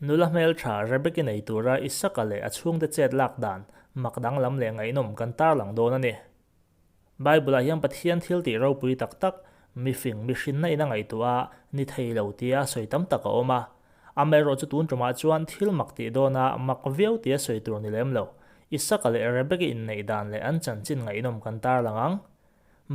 Nula hmeltha Rebeki nei tura Isaka leh a chhungte chet lak dan mak danglam leh ngaihnawm kan tarlang dawn a ni. Bible-ah hian Pathian thil tih ropui tak tak, mifing, mihrinna in a ngaihtuah a, ni thei lo tia sawi tam tak a awm a. Amaherawh chu tun tumah chuan thil mak tih dawna mak viau tia sawi tur ni lem lo. Isaka leh Rebeki inneih dan leh an chanchin ngaihnawm kan tarlang ang.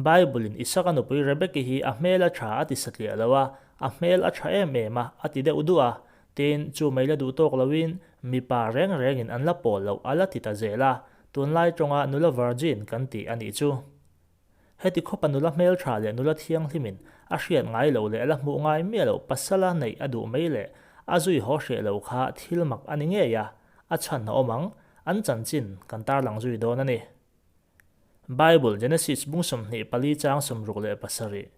Bible-in Isaka nupui Rebeki hi a hmel a tha a ti satliah lo a, a hmel a tha em em a, a ti deuh duh a. Tin, chu mai la duh tawk loin mipa reng rengin an la pawl loh a la ti ta zel a, tunlai tawnga nula virgin kan tih a nih chu. Heti khawpa nula hmeltha leh nula thianghlimin a hriat ngai loh leh a la hmuh ngai miah loh pasala neih a duh mai leh a zui haw hreh lo kha thil mak a ni ngei a, a chhan a awm ang, an chanchin kan tarlang zui dawn a ni. Bible, Genesis bung 24 chang 67.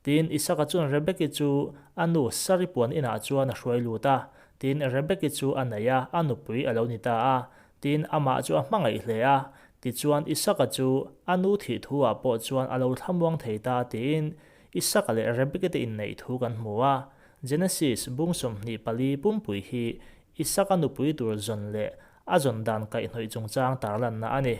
Tin, Isaka chuan Rebeki chu a nu Sari puan inah chuan a hruai lut a. Tin, Rebeki chu a nei a, a nupui a lo ni ta a. Tin, amah chu a hmangaih hle a. Tichuan, Isaka chu a nu thih thu-ah pawh chuan a lo thlamuang thei ta tiin Isaka leh Rebeki te inneih thu kan hmu a. Genesis bung 24 pumpui hi Isaka nupui tur zawn leh a zawn dan kaihhnawih chungchang tarlanna a ni.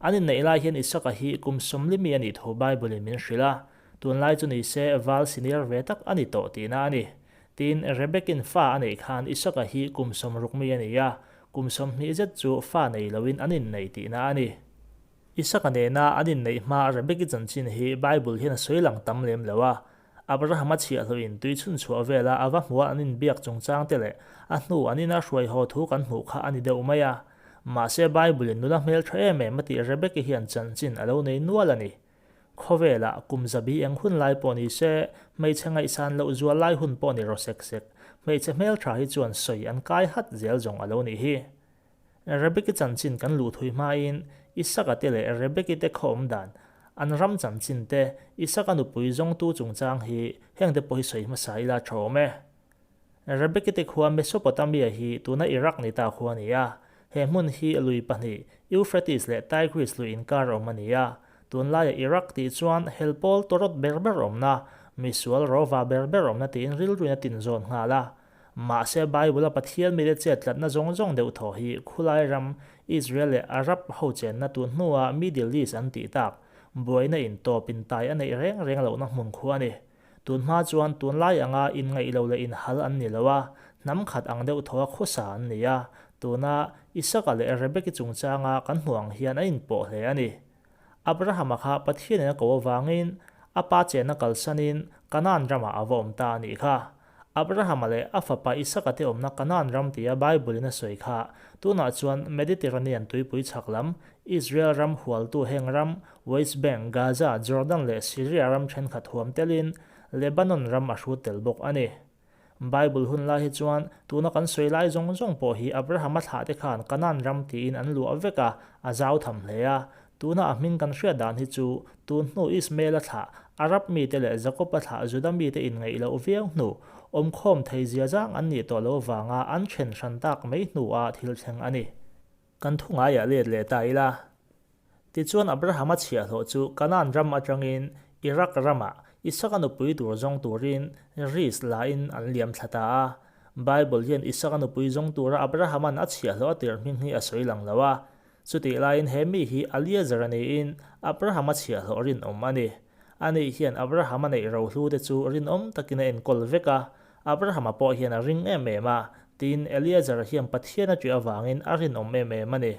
An inneih lai hian Isaka hi kum 40 mi a nih thu Bible-in min hrilh a, tunlai chu ni se val senior ve tak a ni tawh tihna a ni. Tin, Rebekin fa a neih khan Isaka hi kum 60 mi a ni a, kum 20 zet chu fa nei loin an innei tihna a ni. Isaka nena an inneih hma Rebeki chanchin hi Bible hian a sawi lang tam lem lo a, Abrahama chhiahhlawhin tui chhunchhuah vela a va hmuha an inbiak chungchang te leh a hnu an ina hruai haw thu kan hmuh kha a ni deuh mai a. Mahse Bible-in nula hmeltha em em a tih Rebeki hian chanchin a lo nei nual a ni. Khawvelah kum zabi eng hun lai pawh ni se, hmeichhe ngaihsan loh zual lai hun pawh ni raw sek sek, hmeichhe hmeltha hi chuan sawi an kai hat zel zawng a lo nih hi. Rebeki chanchin kan luh thui hmain Isaka te leh Rebeki te khaw awm dan, an ram chanchin te, Isaka nupui zawngtu chungchang hi hengte pawh hi sawi hmasa ila tha awm e. Rebeki te khua Mesopotamia hi tuna Iraq ni ta khua a ni a, he hmun hi lui pahnih, Euphrates leh Tigris lui inkar awm a ni a, tunlaia Iraq tih chuan helpawl tawrawt ber ber awmna, misual rawva ber ber awmna tiin rilruin a tinzawn nghal a. Mahse, Bible-a Pathian mite chet tlatna zawng zawng deuh thaw hi khulai ram, Israel leh Arab ho chenna tun hnua Middle East an tih tak, buaina in tawp in tai a neih reng reng lohna hmun khu a ni. Tun hma chuan tunlai anga inngaih lo leh inhal an ni lo a, hnam khat ang deuh thaw a khawsa an ni a, tuna Isaka leh Rebeki chungchanga kan hmuh ang hian a inpawh hle a ni. Abrahama kha Pathianin a ko avangin a pa chenna kalsanin Kanaan ramah a va awm ta a nih kha. Abrahama leh a fapa Isaka te awmna Kanaan ram tia Bible-in a sawi kha tunah chuan Mediterranean tuipui chhak lam, Israel ram hualtu heng ram, West Bank, Gaza, Jordan leh Syria ram thenkhat huam telin Lebanon ram a hrut tel bawk a ni. Bible hun lai hi chuan tuna kan sawi lai zawng zawng pawh hi Abrahama thlah te khan Kanaan ram tiin an luah vek a, a zau tham hle a. Tuna a hming kan hriat dan hi chu tun hnu Ismael-a thlah, Arab mite leh Jakob-a thlah Juda mite inngaih loh viau hnu, awmkhawm thei zia zang an nih tawh lo avanga an then hran tak mai hnua thil thleng a ni. Kan thu ngaiah let leh ta ila. Tichuan Abrahama chhiahhlawh chu Kanaan ram atangin Iraq ramah Isaka nupui tur zawng turin Ris lain an liam thla ta a. Bible hian Isaka nupui zawng tura Abrahama'n a chhiahhlawh a tirh hming hi a sawi lang lo a. Chutih laiin he mi hi Eliezer a niin Abrahama chhiahhlawh rinawm a ni. Ani hian Abrahama neih rohlu te chu rinawm takin a enkawl vek a, Abrahama pawh hian a ring em em a, tiin Eliezer hian Pathian a ṭih avangin a rinawm em em a ni.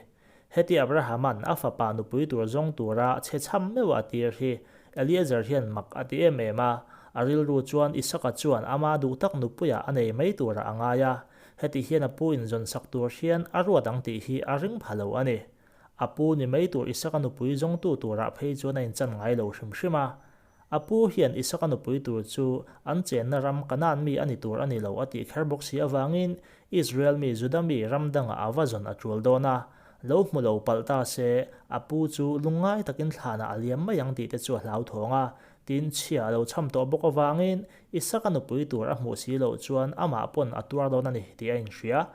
Heti Abrahama'n a fapa nupui tur zawng tura chhe chham meuh a tir hi Eliezer hian mak a ti em em a, a rilru chuan Isaka chuan ama duh tak nupuiah a nei mai turah a ngai a, Heti hian a pu inzawn sak tur hian a ruat ang tih hi a ring pha lo a ni. A pu ni mai tur Isaka nupui zawngtu turah phei chuan a inchan ngai lo hrim hrim a. A pu hian Isaka nupui tur chu an chenna ram Kanaan mi a ni tur a ni lo a tih kher bawk si avangin Israel mi Juda mi ram dangah a va zawn a tul dawn a. Lo hmu lo palh ta se a pu chu lungngai takin thlanah a liam mai ang tih te chu a hlauthawng a. Tin, chhia a lo cham tawh bawk avangin Isaka nupui tur a hmuh si loh chuan amah pawn a tuar dawn a ni tih a inhria.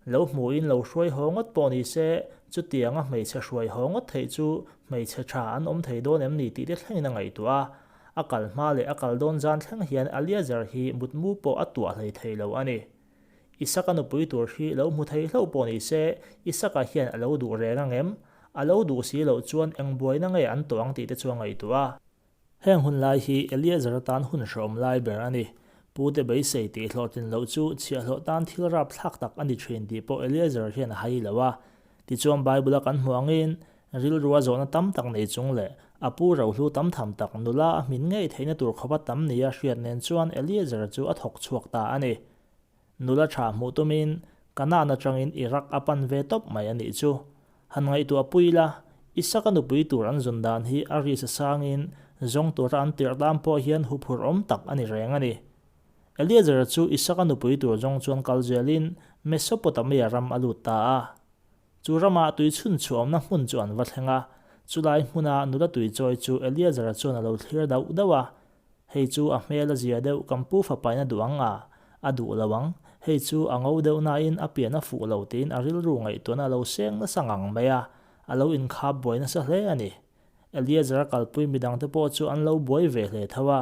Lo hmuhin lo hruai haw ngawt pawh ni se, chutianga hmeichhe hruai haw ngawt theih chu hmeichhe tha an awm thei dawn em ni tih te thlengin a ngaihtuah a. A kal hma leh a kal dawn zan thleng hian Eliezer hi mutmu pawh a tuah hlei thei lo a ni. Isaka nupui tur hi lo hmu thei hlauh pawh ni se, Isaka hian a lo duh reng ang em? A lo duh si loh chuan eng buaina nge an tawh ang tih te chu a ngaihtuah a. Heng hun lai hi Eliezer atan hun hrehawm lai ber a ni. Pute beisei tih hlawhtlin loh chu chhiahhlawh tan thil rapthlak tak a ni thin tih pawh Eliezer hian a hai lo a. Tichuan Bible-a kan hmuh angin rilrua zawhna tam tak nei chung leh a pu rohlu tam tham tak nula a hmin ngei theihna tur khawpa tam nia hriat nen chuan Eliezer chu a thawk chhuak ta a ni. Nula tha hmuh tumin Kanaan atangin Iraq a pan ve tawp mai a nih chu. Han ngaihtuah pui la, Isaka nupui tur an zun dan hi a ri sa sangin zawng tura an tirh tan pawh hian huphurh awm tak a ni reng a ni. Eliezer chu Isaka nupui tur zawng chuan kal zelin Mesopotamia ram a lut ta a. Chu rama tui chhun chhuahawmna hmun chu an va thleng a, chulai hmuna nula tui chawi chu Eliezer chuan a lo thlir dauh dauh a. Hei chu a hmel a zia deuh kan pu fapaina duh ang a, a duh lo ang. Hei chu a ngo deuh nain a pian a fuh lo tiin a rilru ngaihtuahna a lo seng nasa ngang mai a, a lo inkhap buai nasa hle a ni. Eliezer-a kalpui midangte pawh chu an lo buai ve hle tho a,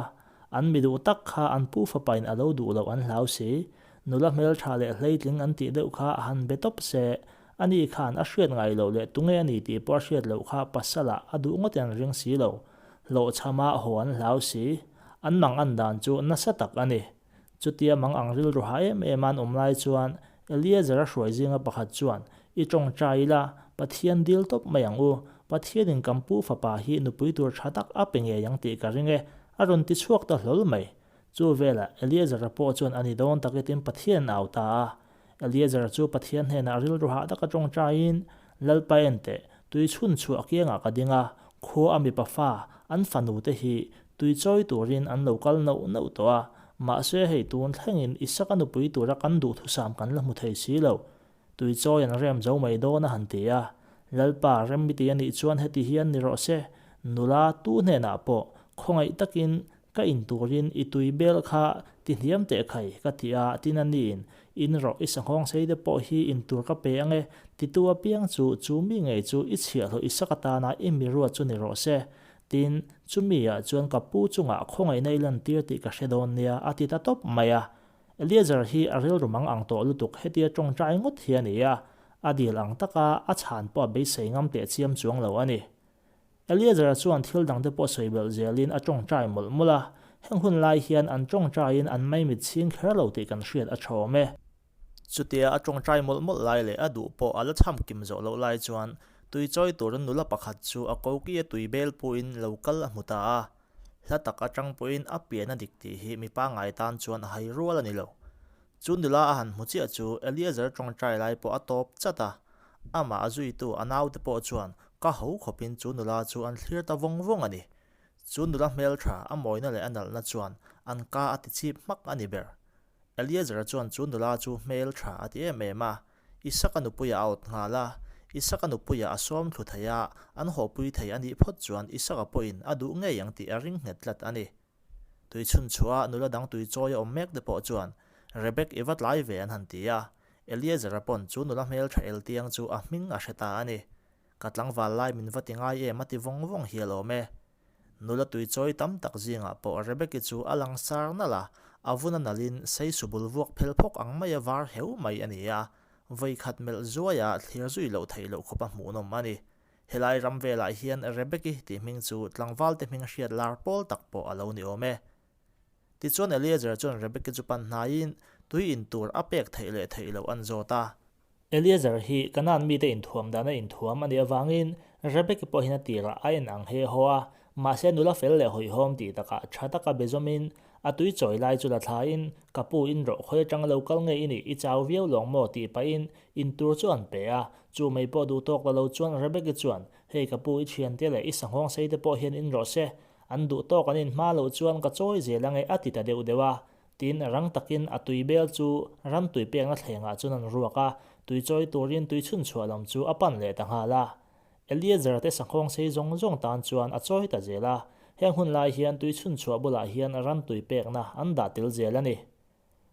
an mi duh tak kha an pu fapain a lo duh loh an hlau si. Nula hmeltha leh hleitling an tih deuh kha a han be tawp se, ani khan a hriat ngai loh leh tunge a ni tih pawh a hriat loh kha pasalah a duh ngawtin an ring si lo. Hlawhchhama haw an hlau si. An mang an dan chu nasa tak a ni. Chutia mang ang rilru ha em em an awm lai chuan Eliezer-a hruai zinga pakhat chuan, I tawngtai ila, Pathian dil tawp mai ang u. Pathianin kan pu fapa hi nupui tur tha tak a pe ngei ang tih ka ring e, a rawn ti chhuak ta hlawl mai. Chu velah Eliezer-a pawh chuan a ni dawn takitin Pathian an au ta a. Eliezer chu Pathian hnenah rilru hah taka tawngtaiin, Lalpa enteh, tui chhun chhuah kiangah ka ding a, khua a mipa fa, an fanu te hi tui chawi turin an lo kal nauh nauh tawh a, mahse hei tun thlengin Isaka nupui tura kan duhthusam kan la hmu thei si lo. Tui chawi an rem zo mai dawn a han ti a. Lalpa rem mi ti a nih chuan heti hian ni rawh se, nula tu hnenah pawh khawngaih takin Ka in turin i tui bel kha ti hniam teh khai, ka ti a, tin a niin, In rawh, i sanghawng sei te pawh hi in tur ka pe ang e, titu apiang chu, chu mi ngei chu i chhiahhlawh i sak atana i mi ruat chu ni rawh se. Tin, chumi ah chuan ka pu chungah khawngaihna i lantir tih ka hre dawn nia, a ti ta tawp mai a. Eliezer hi a rilru mang ang tawh lutuk hetia tawngtai ngawt hi a ni a, a dil ang taka a chhan pawh a beisei ngam teh chiam chuang lo a ni. Eliezer chuan thil dangte pawh sawi belh zelin a tawngtai mawlh mawlh a, heng hun lai hian an tawngtaiin an maimit chhing kher lo tih kan hriat a tha awm e. Chutia a tawngtai mawlh mawlh lai leh a duh pawh a la chham kim zawh loh lai chuan tui chawi turin nula pakhat chu a koki a tui bel puhin lo kal a hmu ta a. Hla tak atang pawhin a pian a dik tih hi mi pangngai tan chuan a hai rual a ni lo. Chu nula a han hmu chiah chu Eliezer tawngtai lai pawh a tawp chat a, amah a zuitu a naute pawh chuan ka ho khawpin chu nula chu an thlir ta vawng vawng a ni. Chu nula hmeltha a mawina leh a nalhna chuan an ka a ti chip hmak a ni ber. Eliezer chuan chu nula chu hmeltha a ti em em a, Isaka nupuia a awt nghal a, Isaka nupuia a sawm thlu thei a, an hawhpui thei a nih phawt chuan Isaka pawhin a duh ngei ang tih a ring nghet tlat a ni. Tui chhun chhuah a nula dang tui chawi a awm mek te pawh chuan Rebek i va tlai ve an han ti a, Eliezer-a pawn chu nula hmeltha el tiang chu a hming a hre ta a ni. Ka tlangval lai min va ti ngai em a ti vawng vawng hial awm e. Nula tui chawi tam tak zingah pawh Rebeki chu a lang sar nalh a, a vun a nalhin sei subul vuak phel phawk ang maia var heu mai a ni a, vawikhat melh zuaia thlir zui loh theih loh khawpa hmuhnawm a ni. Helai ram velah hian Rebeki tih hming chu tlangvalte hming hriat lar pawl tak pawh a lo ni awm e. Tichuan Eliezer chuan Rebeki chu pan hnaiin tui in tur a pek theih leh theih loh an zawt a. Eliezer hi Kanaan mite inthuam dana inthuam a nih avangin Rebeki pawh hian a tirah a en ang he haw a, mahse nula fel leh hawihhawm tih takah tha taka be zawmin A tui chawi lai chu la thlain, Ka pu in rawh khawi atanga lo kal nge i nih, i chau viau lawng maw? tih pahin in tur chu an pe a. Chu mai pawh duh tawk la lo chuan Rebecca chuan, Hei ka pu i thiante leh i sanghawng sei te pawh hian in rawh se, an duh tawk an in hma loh chuan ka chawi zel ange a ti ta deuh deuh a. Tin, rang takin a tui bel chu ram tui pekna thlengah chuan an ruak a, tui chawi turin tui chhunchhuah lam chu a pan leh ta nghal a. Eliezer te sanghawng sei zawng zawng tan chuan a chawi ta zel a, heng hun lai hian tui chhunchhuah bulah hian ram tui pekna an dah tel zel a ni.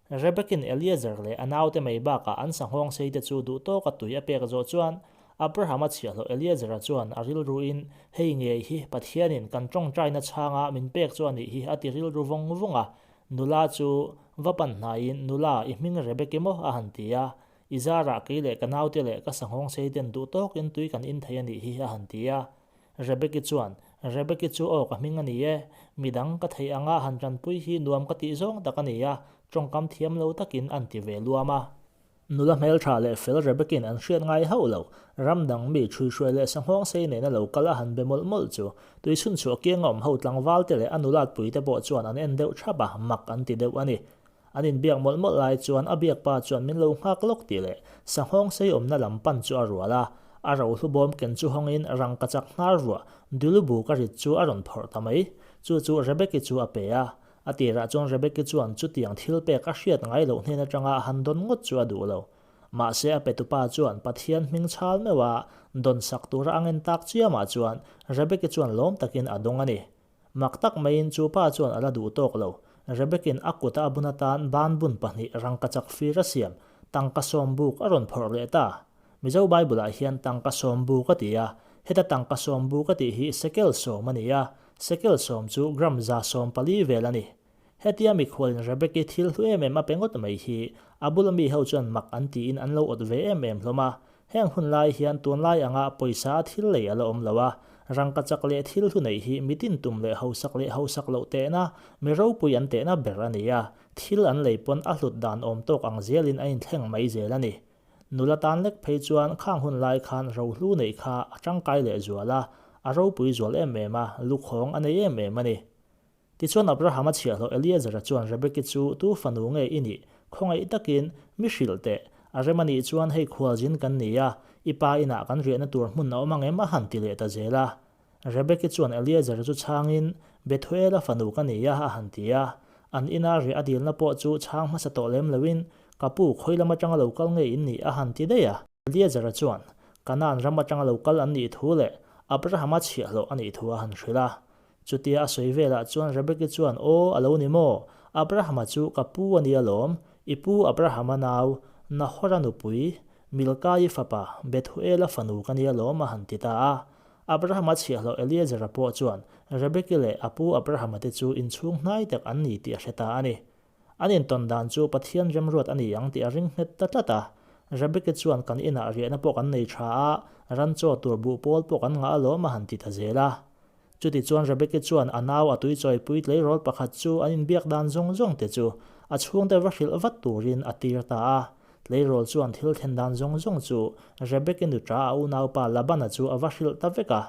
Rebekin Eliezer leh a naute mai bakah an sanghawng sei te chu duh tawka tui a pek zawh chuan Abrahama chhiahhlawh Eliezera chuan a rilruin, Hei ngei hi Pathianin kan tawngtaina chhanga min pek chu a nih hi a ti rilru vawng vawng a. Nula chu va pan hnaiin, Nula, i hming Rebeki maw? a han ti a. I zarah kei leh ka naute leh ka sanghawng sei ten duh tawkin tui kan in thei a nih hi, a han ti a. Rebeki chuan, Rebeki chu aw ka hming a ni e, midang ka theih anga han tanpui hi nuam ka tih zawng tak a ni a, tawngkam thiam lo takin an ti ve luam a. Nula hmeltha leh fel Rebekin an hriat ngai hauh lo, ram dang mi ṭhuihruai leh sanghawng sei nena lo kal a han be mawlh mawlh chu, tuichhunchhuah kianga awm ho tlangval te leh a nulat pui te pawh chuan an en deuh ṭhap a, mak an ti deuh a ni. An inbiak mawlh mawlh lai chuan a biak pa chuan min lo nghak lawk tih leh sanghawng sei awmna lam pan chu a rual a, a rohlu bawm ken chu hawngin rangkachak hnar ruah dulu bu ka rit chu a rawn phawrh ta mai. Chu chu Rebeki chu a pe a, A tirah chuan Rebeki chuan chutiang thil pek a hriat ngai loh hnen atanga a han dawn ngawt chu a duh lo. Mahse a petupa chuan Pathian hming chhal meuh a dawn sak tura a ngen tak chiamah chuan Rebeki chuan lawm takin a dawng a ni. Mak tak maiin chu pa chuan a la duh tawk lo. Rebekin a kuta a bun atan banbun pahnih rangkachak fir a siam, tangka sawm buk a rawn phawrh leh ta. Mizo Bible-ah hian tangka sawm buk a ti a, heta tangka sawm buk a tih hi sekel sawm a ni a, sekel sawm chu gram 140 vel a ni. Hetia mikhualin Rebeki thil hlu em em a pe ngawt mai hi a bula mi ho chuan mak an tiin an lo awt ve em em hlawm a. Heng hun lai hian tunlai anga pawisa a thil lei a la awm lo a, rangkachak leh thil hlu neih hi mitin tum leh hausak leh hausak loh tehna, mi ropui an tehna ber a ni a, thil an lei pawn a hlut dan awm tawk ang zelin a inthleng mai zel a ni. Nula tan lek phei chuan khang hun lai khan rohlu neih kha a tangkai leh zual a, a ropui zual em em a, lukhawng a nei em em a ni. Tichuan Abrahama chhiahhlawh Eliezera chuan Rebeki chu tu fanu nge i nih? Khawngaih takin mi hrilh teh. A rem a nih chuan hei khualzin kan ni a, i pa inah kan riahna tur hmun a awm ang em? a han ti leh ta zel a. Rebeki chuan Eliezera chu chhangin, Bethuela fanu ka ni a, a han ti a. An ina riah a dilna pawh chu chhang hmasa tawh lem loin, Ka pu, khawi lam atanga lo kal nge in nih? a han ti daih a. Eliezera chuan, Kanaan ram atanga lo kal an nih thu leh Abrahama chhiahhlawh a nih thu a han hrilh a. Chutia a sawi velah chuan Rebeki chuan, Aw, a lo ni maw? Abrahama chu ka pu a nia lawm. I pu Abrahama nau, Nahora nupui, Milkai fapa, Bethuela fanu ka nia lawm, a han ti ta a. Abrahama chhiahhlawh Eliezera pawh chuan Rebeki leh a pu Abrahama te chu inchhung hnai tak an ni tih a hre ta a ni. An intawn dan chu Pathian remruat a ni ang tih a ring nghet ta tlat a. Rebeki chuan kan inah riahna pawh kan nei tha a, ran chaw tur buh pawl pawh kan ngah alawm a han ti ta zel a. Chuti chuan Rebeki chuan a nau a tuichawipui tleirawl pakhat chu an inbiak dan zawng zawng te chu a chhungte va hrilh vat turin a tir ta a. Tleirawl chuan thil thlen dan zawng zawng chu Rebeki nuṭa a unaupa Labana chu a va hrilh ta vek a.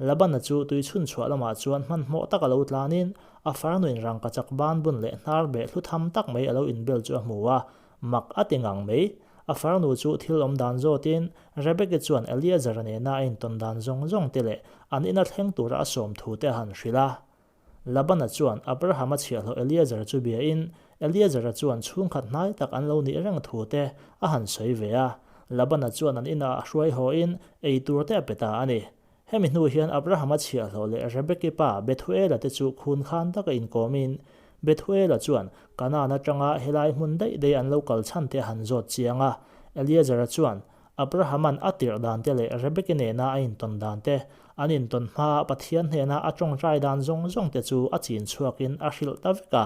Labana chu tui chhunchhuah lamah chuan hmanhmawh tak a lo tlanin a farnuin rangkachak ban bun leh hnar beh hlu tham tak mai a lo inbel chu a hmu a, mak a ti ngang mai. A farnu chu thil awm dan zawtin Rebeki chuan Eliezera nena a intawn dan zawng zawng te leh an ina thleng tura a sawm thu te a han hrilh a. Labana chuan Abrahama chhiahhlawh Eliezera chu biain Eliezera chuan chhungkhat hnai tak an lo nih reng thu te a han sawi ve a. Labana chuan an inah a hruai hawin ei tur te a pe ta a ni. Hemi hnu hian Abrahama chhiahhlawh leh Rebeki pa Bethuela te chu khun khan taka inkawmin, Bethuela chuan Kanaan atanga helai hmun daih daih an lo kal chhan te a han zawt chiang a. Eliezera chuan Abrahama'n a tirh dan te leh Rebeki nena a intawn dan te, an intawn hmaa Pathian hnena a tawngtai dan zawng zawng te chu a chin chhuakin a hrilh ta vek a.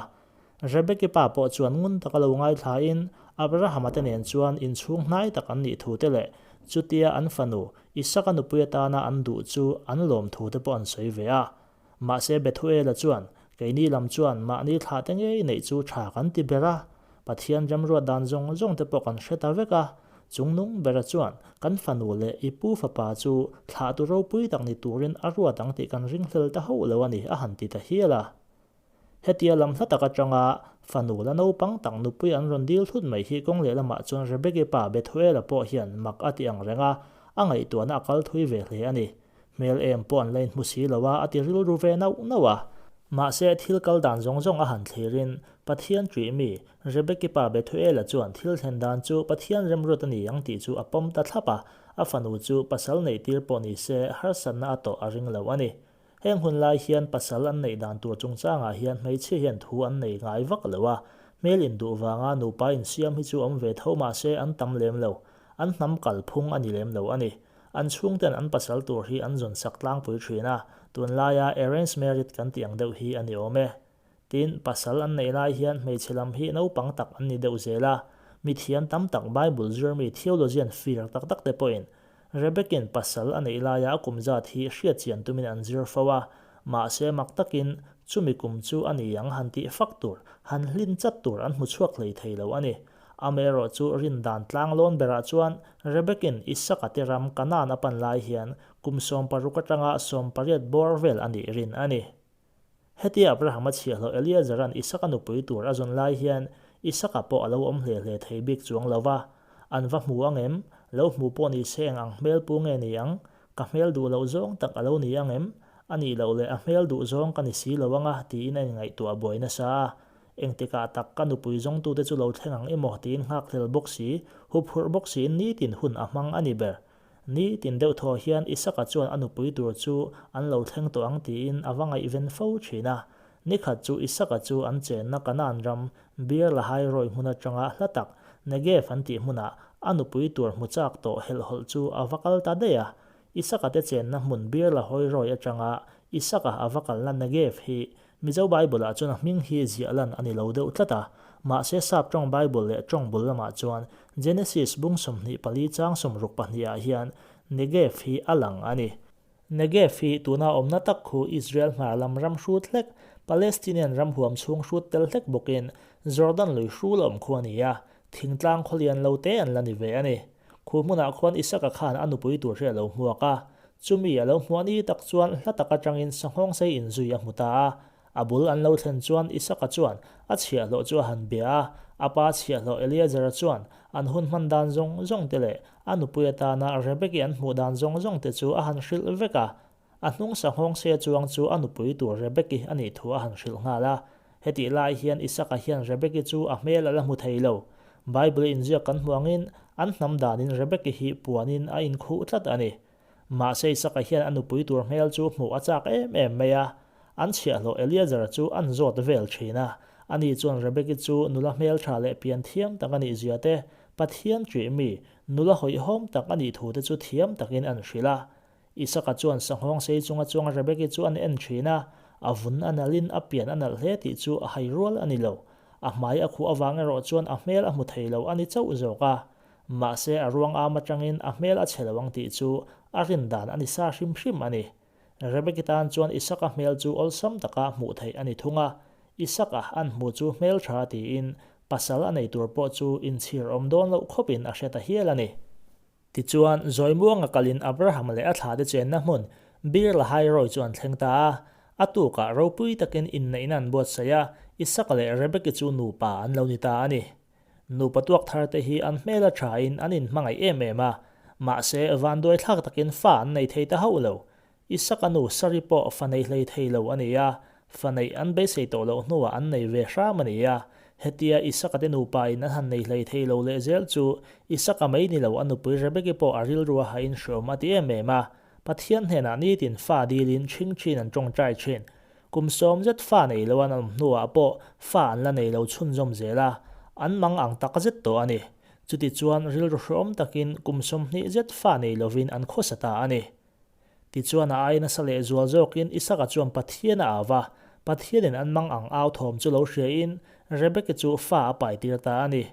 Rebeki pa pawh chuan ngun taka lo ngaithlain Abrahama te nen chuan inchhung hnai tak an nih thu te leh chutia an fanu Isaka nupui atana an duh chu an lawm thu te pawh an sawi ve a. Mahse Bethuela chuan, Keini lam chuan mahni thlah te ngei neih chu tha kan ti ber a, Pathian remruat dan zawng zawng te pawh kan hre ta vek a, chungnung bera chuan kan fanu leh i pu fapa chu thlahtu ropui tak ni turin a ruat ang tih kan ringhlel ta hauh lo a ni a han ti ta hial a. Hetia lam hla tak atanga fanu la naupang tak nupui an rawn dil thut mai hi kawng lehlamah chuan Rebeki pa Bethuela pawh hian mak a ti ang reng a, a ngaihtuahna a kal thui ve hle a ni. Hmel em pawh an la inhmu si lo a, a ti rilru ve nauh nauh a. Mahse, thil kal dan zawng zawng a han thlirin Pathian ṭih mi Rebeki pa Bethuela chuan thil thlen dan chu Pathian remruat a ni ang tih chu a pawm ta thlap a, a fanu chu pasal neih tir pawh ni se harsatna a tawh a ring lo a ni. Heng hun lai hian pasal an neih dan tur chungchangah hian hmeichhia hian thu an nei ngai vak lo a, hmel induh vanga nupa insiam hi chu awm ve tho mahse an tam lem lo, an hnam kalphung a ni lem lo a ni. An chhungten an pasal tur hi an zawn sak tlangpui thin a, tunlaia arrange marriage kan tih ang deuh hi a ni awm e. Tin, pasal an neih lai hian hmeichhe lam hi naupang tak an ni deuh zel a, mi thiam tam tak Bible zirmi theologian fir tak tak te pawhin Rebecca-in pasal a neih laia a kum zat hi hriat chian tumin an zir fo a, mahse mak takin chumi kum chu a ni ang han tih fak tur, han hlin chat tur an hmu chhuak hlei thei lo a ni. Amaherawh chu rin dan tlanglawn berah chuan Rebecca-in Isaka te ram Kanaan a pan lai hian kum 16 atanga 18 bawr vel a nih rin a ni. Hetia Abrahama chhiahhlawh Eliezera'n Isaka nupui tur a zawn lai hian Isaka pawh a lo awm hle hle thei bik chuang lo va. An va hmu ang em? Lo hmu pawh ni se eng ang hmel pu nge ni ang? Ka hmel duh loh zawng tak a lo ni ang em? A nih loh leh a hmel duh zawng ka ni si lo ang a, tiin a inngaihtuah buai nasa a. Engtikah tak ka nupui zawngtute chu lo thleng ang emaw tiin nghakhlel bawk si, huphurh bawk siin nitin hun a hmang a ni ber. Ni tin deuh thaw hian Isaka chuan a nupui tur chu an lo thleng tawh ang tiin a va ngaihven fo thin a. Ni khat chu Isaka chu an chenna Kanaan ram Beer Lahai Roi hmun atanga hla tak Negev an tih hmunah a nupui tur hmu chak tawh helhhawlh chu a va kal ta daih a. Isaka te chenna hmun Beer Lahoi Roi atanga Isaka a va kalna Negev hi Mizo Bible-ah chuan a hming hi ziah lan a ni lo deuh tlat a, mahse Sap tawng Bible leh tawng bul lamah chuan Genesis bung 24 chang 62 ah hian Negev hi a lang a ni. Negev hi tuna awmna tak khu Israel hmar lam ram hrut hlek, Palestinian ram huam chhung hrut tel hlek bawkin Jordan lui hrul a awm khu a ni a, thingtlang khawlian lo te an la ni ve a ni. Khu hmunah khuan Isaka khan a nupui tur hi a lo hmuak a, chumi a lo hmuah ni tak chuan hla tak atangin sanghawng sei inzui a hmu ta a. A bul an lo thlen chuan Isaka chuan a chhiahhlawh chu a han bia a, a pa chhiahhlawh Eliezera chuan an hun hman dan zawng zawng te leh a nupui atana Rebeki an hmuh dan zawng zawng te chu a han hrilh vek a. A hnung sanghawng sei chuang chu a nupui tur Rebeki a nih thu a han hrilh nghal a. Hetih lai hian Isaka hian Rebeki chu a hmel a la hmu thei lo. Bible inziak kan hmu angin an hnam danin Rebeki hi puanin a inkhuh tlat a ni. Mahse Isaka hian a nupui tur hmel chu hmuh a chak em em mai a. An chhiahhlawh Eliezer chu an zawt vel thin a. Ani chuan Rebeki chu nula hmeltha leh pian thiam tak a nih zia te, Pathian ṭih mi, nula hawihhawm tak a nih thu te chu thiam takin an hrilh a. Isaka chuan sanghawng sei chunga chuang Rebeki chu an en thin a, a vun a nalhin a pian a nalh hle tih chu a hai rual a ni lo. A hmai a khuh avang erawh chuan a hmel a hmu thei lo a ni chauh zawk a. Mahse a ruang am atangin a hmel a chhe lo ang tih chu a rin dan a ni sa hrim hrim a ni. Rebeki tan chuan Isaka hmel chu awlsam taka hmuh theih a ni thung a, Isaka an hmu chu hmel tha tiin pasal a nei tur pawh chu inchhir awm dawn loh khawpin a hre ta hial a ni. Tichuan, Zawimuanga kalin Abraham leh a thlate chenna hmun Beer Lahairoi chu an thleng ta a. A tukah ropui takin inneihna an buatsaih a, Isaka leh Rebeki chu nupa an lo ni ta a ni. Nupa tuak tharte hi an hmel a thain an inhmangaih em em a, mahse vanduaithlak takin fa an nei thei ta hauh lo. Isaka nu Sari pawh fa nei hlei thei lo a ni a, fa neih an beisei tawh loh hnuah an nei ve hram a ni a. Hetia Isaka te nupa in an han nei hlei thei lo leh zel chu Isaka mai ni lo a nupui Rebeki pawh a rilru a hain hreawm a ti em em a. Pathian hnenah nitin fa dilin ṭhing ṭhin an ṭawngṭai ṭhin. Kum 10 zet fa nei lo an awm hnuah pawh fa an la nei lo chhunzawm zel a, an mang ang tak zet tawh a ni. Chutichuan rilru hreawm takin kum 20 zet fa nei lovin an khawsa ta a ni. Tichuan a ai nasa leh zual zawkin Isaka chuan Pathian a au a, Pathianin an mang ang au thawm chu lo hriain Rebeki chu fa a pai tir ta a ni.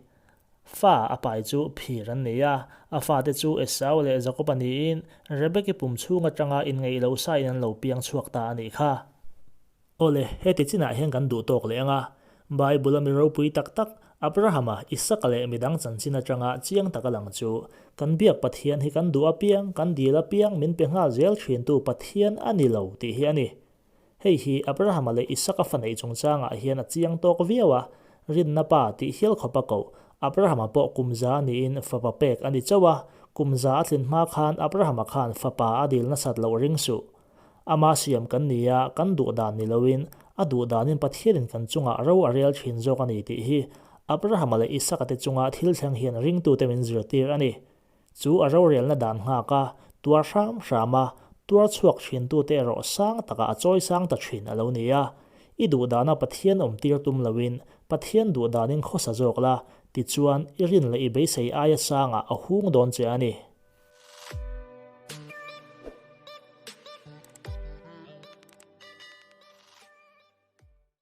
Fa a pai chu phir an ni a, a fate chu Esau leh Jakoba niin Rebeki pum chhung atanga inngeih loh sain an lo piang chhuak ta a nih kha. Awle, heti chinah hian kan duh tawk leh ang a, Bible-a mi ropui tak tak, Abrahama, Isaka leh midang chanchin atanga chiang taka lang chu, kan biak Pathian hi kan duh apiang, kan dil apiang min pe nghal zel thintu Pathian a ni lo tih hi a ni. Hei hi Abrahama leh Isaka fa neih chungchangah hian a chiang tawk viau a, rinna pa tih hial khawp a koh. Abrahama pawh kum za niin fapa pek a ni chauh a, kum za a tlin hma khan Abrahama khan fapa a dil nasat loh ring suh. Ama siam kan ni a, kan duh dan ni loin a duh danin Pathianin kan chungah ro a rel thin zawk a ni tih hi Abrahama leh Isaka te chunga thil thleng hian ringtute min zirtir a ni. Chu a rorelna dan nghak a, tuar hram hram a, tuar chhuak thintute erawh sang takah a chawi sang ta thin a lo ni a. I duh dana Pathian awm tir tum loin Pathian duh danin khawsa zawk la, tichuan i rin leh i beisei aia sangah a hung dawn che a ni.